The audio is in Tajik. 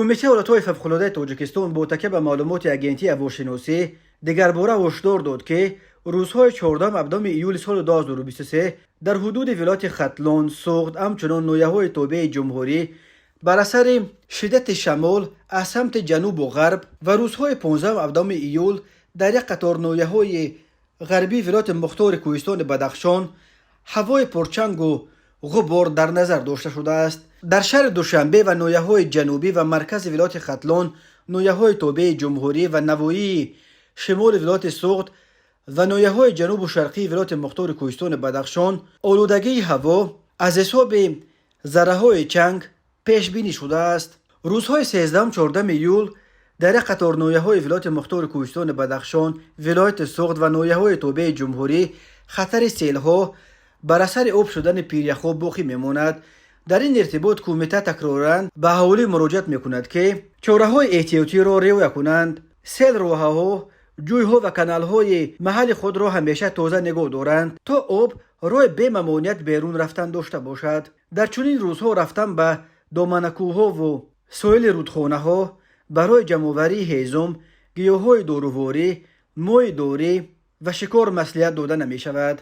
Кумитаи ҳолатҳои фавқулодаи Тоҷикистон бо такя ба маълумоти Агентии ҳавошиносӣ дигарбора ҳушдор дод, ки рӯзҳои 14-17 июли соли 2023 дар ҳудуди вилояти Хатлон, Суғд, ҳамчунон ноҳияҳои тобеи ҷумҳурӣ бар асари шиддати шамол аз самти ҷанубу ғарб ва рӯзҳои 15-17 июл дар як қатор ноҳияҳои ғарбии вилояти мухтори Кӯҳистони Бадахшон ҳавои пурчангу ғубор дар назар дошта шудааст. Дар шаҳри Душанбе ва ноҳияҳои ҷанубӣ ва маркази вилояти Хатлон, ноҳияҳои тобеи ҷумҳурӣ ва навоҳии шимоли вилояти Суғд ва ноҳияҳои ҷанубу шарқии вилояти мухтори Кӯҳистони Бадахшон олудагии ҳаво аз ҳисоби зарраҳои чанг пешбинӣ шудааст. Рӯзҳои 13-14 июл дар як қатор ноҳияҳои вилояти мухтори Кӯҳистони Бадахшон, вилояти Суғд ва ноҳияҳои тобеи ҷумҳурӣ хатари селҳо бар асари об шудани пиряхҳо боқӣ мемонад. Дар ин иртибот кумита такроран ба аҳолӣ муроҷиат мекунад, ки чораҳои эҳтиётиро риоя кунанд, сел роҳаҳо, ҷӯйҳо ва каналҳои маҳалли худро ҳамеша тоза нигоҳ доранд, то об роҳи бемамоният берун рафтан дошта бошад. Дар чунин рӯзҳо рафтан ба доманакӯҳову соҳили рудхонаҳо барои ҷамъоварии ҳезум, гиёҳҳои доруворӣ, мои дорӣ ва шикор маслиҳат дода намешавад.